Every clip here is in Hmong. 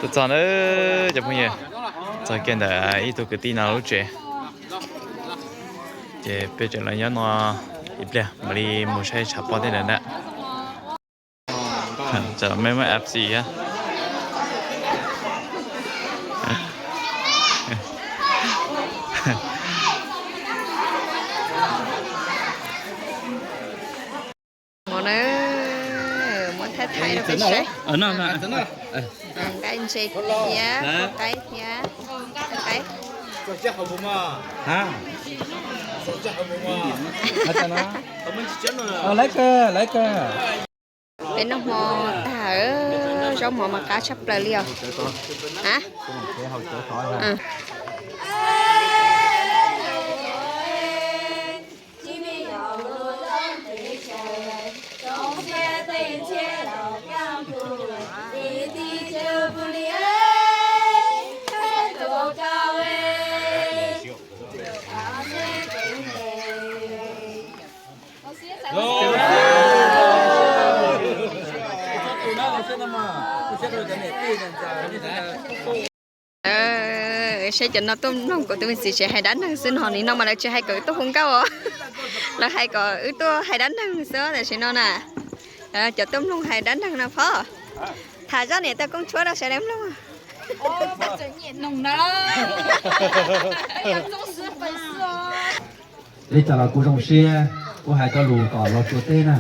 Txog na cov phooj ywg, txog kiag ntawm ib tug kwv tij no lub tsev. Ces peb tseem los nyob no ib pliag mam li mus saib tshav pob tej ntawd ntag. Tsam me muab F C á. Hmo na, muab thaij thaij rau peb saib. Nqaij ntse thiab, kua qaib thiab, qaib. Lawv kawg, lawv kawg. Peb noj hmo tag, zaub mov mas qab tshaj plaws li os. A, saib cov no tuaj mloog kuv tus me txiv tsev hais dab neeg xwb no, nim no mas lawv tsis hais kom wb tuaj hu nkauj os. Lawv hais kom wb tuaj hais dab neeg xwb tam sim no na. Cov tuaj mloog hais dab neeg no phom. Tham zaj niam tais Koob Tshuab rau sawv daws mloog. Li cas los kuv zoo siab, kuv hais cov lus tom Los Tsuas teb na.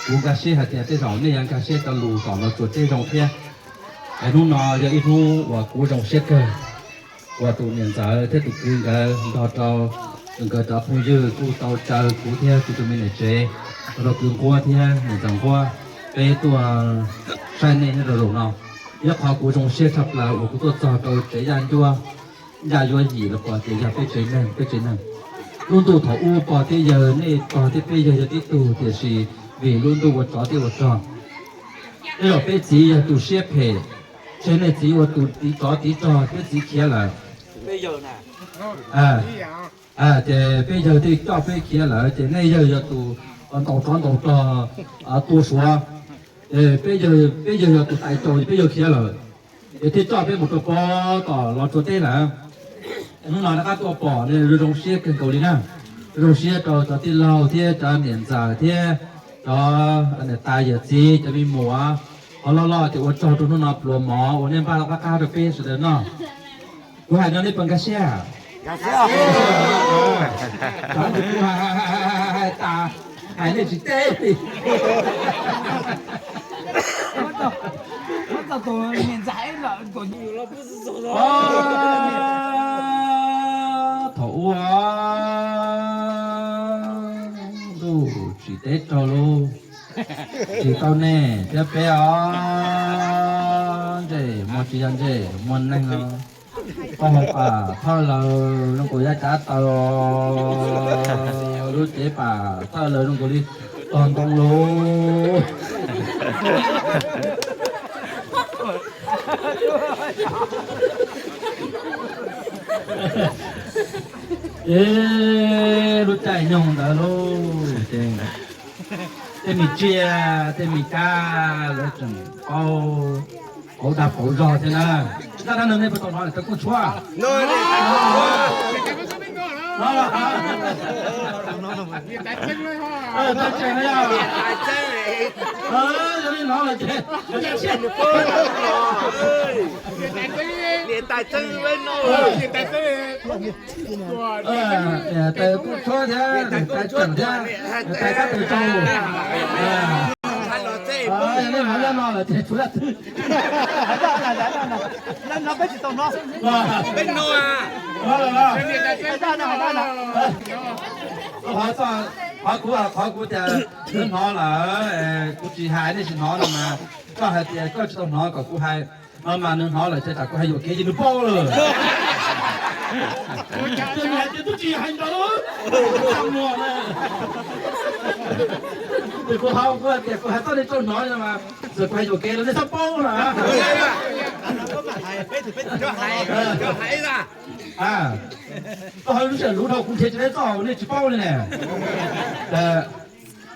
Kuv nkag siab hais tias tej zaum nej yuav nkag siab cov lus tom Los Tsuas teb zoo thiab. Es hnub no yog ib hnub uas kuv zoo siab kawg, uas tus niam ntxawm thiab tus kwv nkawd nrog rau nkawd cov phooj ywg kuj tau caw kuv thiab kuv tus me niam tsev, rau kwv Nquab thiab niam ntxawm Nquab, peb tuaj saib nej nyob rau zaum no. Yog qhov kuv zoo siab tshaj plaws uas kuv tuaj txog rau tsev Yaj Ncuab, Yaj Yuav Yim los pom tias yog peb tsev neeg, peb tsev neeg. Lub ntuj thaum ub pog thiab yawg, nej pog thiab peb yawg yog tib tug, tiam sis vim lub ntuj ua tsov thiab ua rog, tej zaum peb txiv yog tus siab phem, tseg nej txiv ua tus tiv tsov tiv rog, peb txiv khiav lawm. Ces peb yawg thiaj coj peb khiav lawm, ces nej yawg yog tus ntaus tsov ntaus rog tua Suav. Peb yawg, peb yawg yog tus tais caus, peb yawg khiav lawm, ces thiaj coj peb mus rau pog tom Los Tsuas teb lawm. Hnub no rov qab tuaj pom zoo siab kawg nkaus li na. Zoo siab rau cov tij laug thiab cov niam ntxawm thiab cov niam tais yawm txiv cov me muam, qhov loj loj ces ua tsaug rau hnub no pluas mov uas nej npaj los qab qab rau peb sawv daws noj. Kuv hais no nej puas nkag siab? Hais nej tsis teb li. Thaum ub ntuj tsis teb raug lauj, tsis tau nej thiab peb os. Ntsej muag tsis yog ntsej muag neeg os. Pog hauv pas thawj lawm zoo nkaus yaj cav taw, lub cev pas thawj lawm zoo nkaus li tog ntoo lauj. Ces lub caij nyoog ntawd lauj, ces tej me tsiaj tej me kab lawv tseem paub pauv dag pauv zog thiab na. Zaj dab neeg nej puas tau hnov niam tais Koob Tshuab? Yog li hnov lawm ces, niam tais Koob Tshuab thiab niam tais Tseem thiab niam tais Kab Tais Tsaug, yog li hnov zaj no lawm ces tshuav zaj twg? Qhov kuv, qhov kuv tias hnov lawm, kuv tsis hais nej tsis hnov no mas, koj hais tias koj tsis tau hnov kom kuv hais no mas nws hnov lawm ces tsam kuv hais yuam kev ces nws paub lawm. Ces nws hais tias twb tsis hais ntawd, ces kuv hais, kuv hais tias kuv hais txoj nej tau hnov no mas, txawm kuv hais yuam kev los nej txhob paub lawm. Koj hais lub sij hawm luv dhau kuv nrhiav tsis tau txoj nej tsis paub li ne.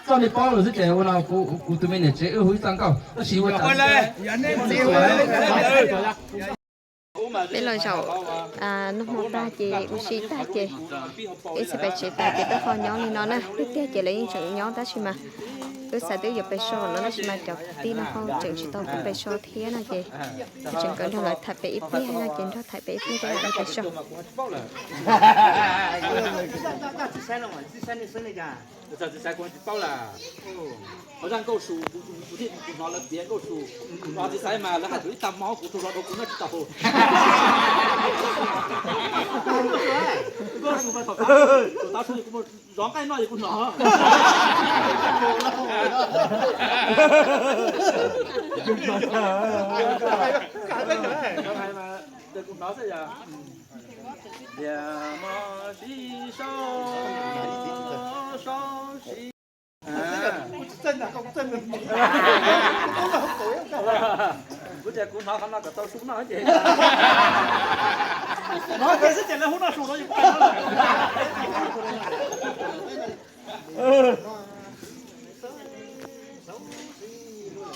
Txoj nej paub lawm xwb ces ua no kuv tus me niam tsev wb hu ib txoj nkauj tab sis ua Peb los zaum noj hmo tag ces ua si tag ces wb txhais pais tsev tas ces twb ho nyob li no na. Tiag tiag ces lawv yeej tseem nyob tab sis mas wb xav twb yuav pais so no tab sis mas cov kwv tij no ho tseem tsis tau pub pais so thiab no ces tseem kawm nrog lawv tham pem ib pliag no ces nrog tham pem ib pliag ces mam li pais so. Qhov zaj nkauj su, kuv thiaj, kuv hnov lawv piav nkauj su, kuv hnov txiv xaiv mas lawv hais txog ib tag hmo kuv tsaug zog dhau kuv noj tsis tau. Nkauj su mas thaum tav su kuv mus zov nqaij noj es kuv hnov. Kuv hnov xwb yog. Liam mos sib sau, sau sib. Kuv tias kuv hnov qhov no kom tau su noj ces. Hnov ces xwb ces lawv hu noj su no. Tsuas cov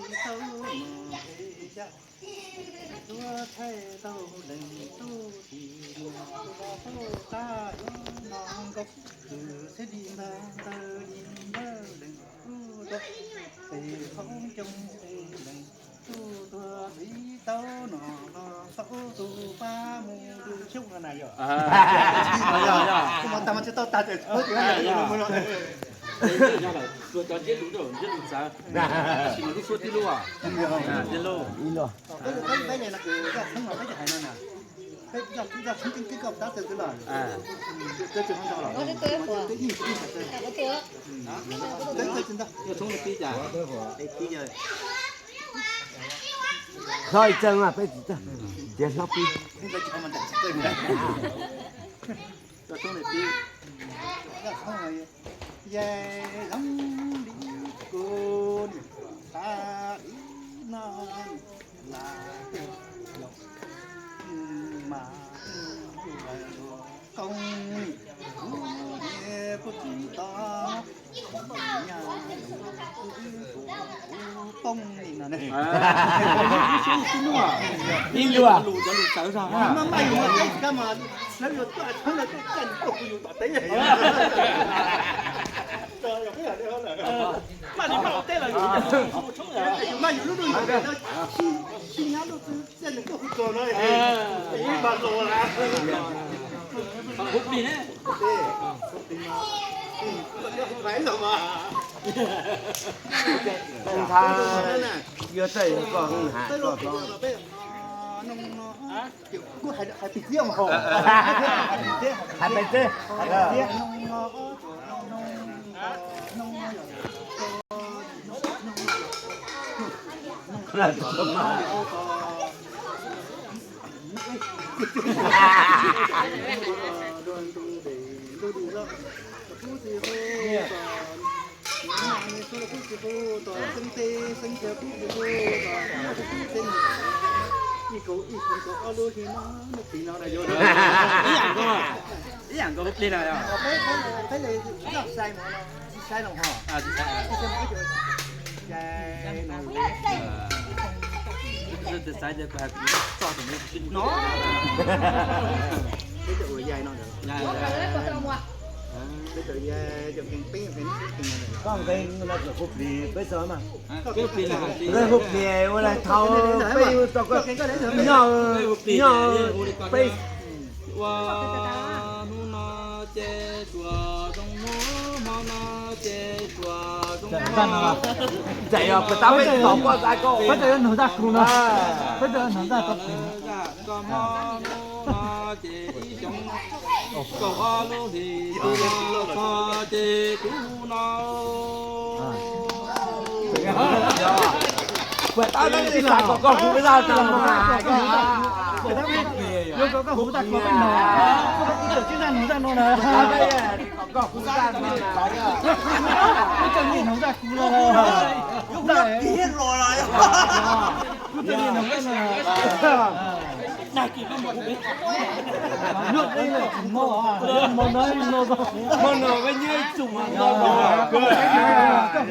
ntsiab lus, ntsiab lus txawv, tab sis mas lub suab tib lub, tib lub. Hlob ib txawg mas peb tsis txawg, tias hlob pib. Yog zoo li kuv tas li no, lam mas koob kuv niam kuj tsis tau nyaj kuv poob li no ne. Ib lus, cov lus txawv zog. Maj maj yus mas teb tsis kab mas lawv yuav tuaj tshoob lawv tuaj txaj nws tuaj kuv yus tom teb. Maj li maj ua teb los yus yus maj yus lub lub yus sib nyab lub txaj nws tuaj kuv txog no. Ib npag los lawm. Hu plig ne. Ntha, yuav txawj yuav koj has koj hlob. Kuv hais pem txiv, hais pem txiv, hais pem txiv. Ib yam nkaus plig na yog. Koj nqe no txawm hu plig peb xwb mas. Hu plig ua li thau peb nyob, nyob peb. Ua hnub no ces suav zoo hnub, hmo no ces suav zoo hmo. Ntxim yog puas tab peb tom koj xav koj. Peb tau yuav nug zaj kug no. Peb tau yuav nug zaj koj kug. Zaj koj hmo hnub no ces ib xyoos kaum ob lub hlis txog ces kuv no. Puas tab peb xav kom koj kug zaj tau mas. Koj, koj hu zaj kuv peb no, koj tawm tsis zaj no zaj no na. Koj hu zaj no na. Koj tseem niaj hnoos zaj kuv no. Koj tseem niaj hnoos zaj no. Hmo no, hmo no peb nyob ib tsoom no. Koj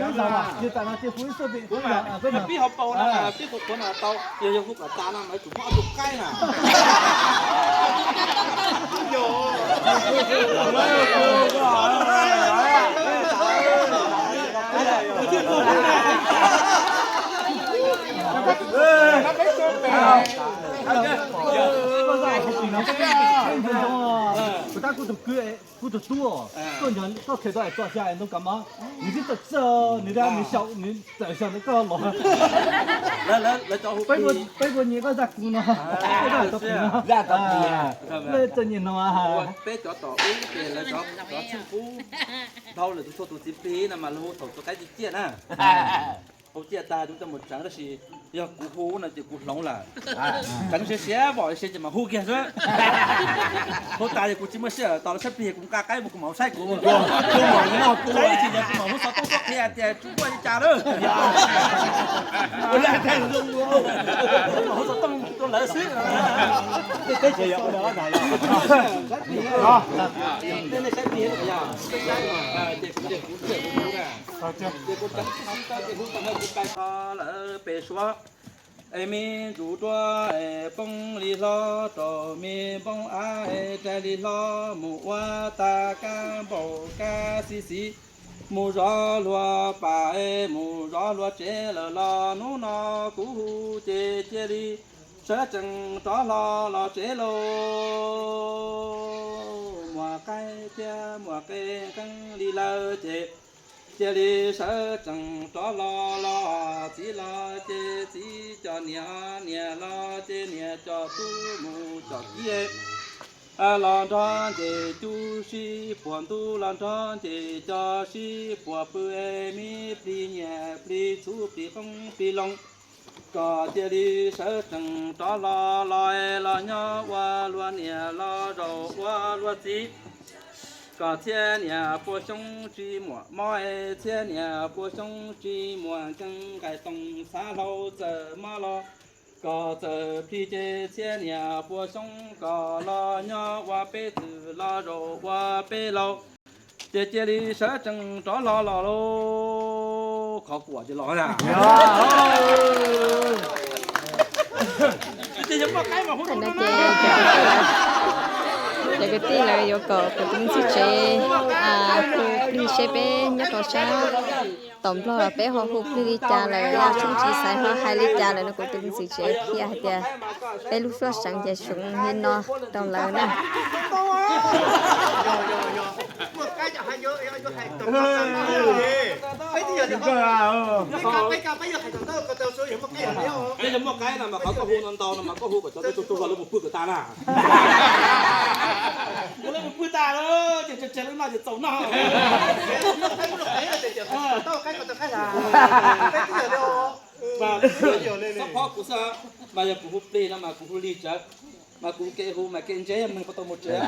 hu zaum, yog tam no ces hu ib xuab peb. Peb ho paus no, peb hu qhuav no tau, yog yog hu kom tas no mas tsum muab ob tug qaib na. Kuv tab kuv tus kwv, kuv tus tub, koj nco koj kheev tau tso xya ntoo kav mab, nws twb txawj txawj, nws twb nws xyaum nws txawm xyaum ntawm koj los. Peb puas nyiam koj zaj kuv no, koj zaj tau pim no. Lawv txawj nyiam no. Peb cov tom ub ces lawv cov tsheej pub dhau lawm tus txhua tus txiv plig no mas lawv hu thaum txhua qaib ciaj ciaj na. Hu ciaj tag ces coj mus tseev tab sis yog kuv hu no ces kuv hloov lawm. Tseev siav siav vom siav ces mam hu kiag xwb. Hu tas ces kuv tsis muaj sij hawm tos lawv sab plig, kuv nqa qaib mus kuv mam hu saib kuv. Saib tsis ces kuv mam hu xov tooj tuaj qhia tias tsis muaj li cas lawm. Hu xov tooj rau lawv xwb. Tej saib plig, tej saib plig, ces kuv, ces kuv, ces kuv, ces kuv tseev tib si tau ces hu tau no kuv pais ko lawm pem suav. Es me ntsuj duab es poob li hlob rau me npoob av es rais li hlob mus ua tag kab npaum kab xib xis. Mus zov luag pam es mus zov luag tsev lawm los hnub no kuv hu ces cia li sawv tsees rov hlo los tsev lauj. Muam qaib thiab muam qe nqeeb li lawm ces cia li sawv tsees rov hlo los txiv los ces txiv coj niam, niam los ces niam coj tub mus coj kiv. Los nrog nce cub sib puag ntuj los nrog nce cov sib puag pw es me plig nyiaj plig txhuv plig qoob plig loo. Kom cia li sawv tsees rov hlo los los nyob ua luag niam los zaum ua luag txiv. Kom txhiab niam pua xyoob tsis muaj mob es txhiab niam pua xyoob tsis muaj nkeeg nqaij toog xav hlau txawm mob los kom txawm plig ces txhiab niam pua xyoob kom los nyob ua peb txwm los zaum ua peb laus. Ces cia li sawv tsees rov hlo los lauj. Qhov kuam ces los na. Ces yog muaj qaib mas hu no ces cov kwv tij lawv yuav kom kuv tus me ntxhais tsev hu plig seb peb nyob rau sab tom Nplog peb ho hu plig li cas lawm, yog tsoom tsis xaiv ho hais li cas lawm no kuv tus me ntxhais tsev qhia hais tias peb lub suab seev ces seev li no rau lawv na. Yog muaj qaib no mas qhov koj hu no ntau no mas koj hu kom cov tub tug tug los lawv mus pw kom tas na. Lawv mus pw tas lawm ces tseg lub no ces txaus no. Xab phob kuv xwb, mas yog kuv hu plig no mas kuv hu lig tsawv, mas kuv kev hu mas kev ntse yog neeg puas tau mus tsev.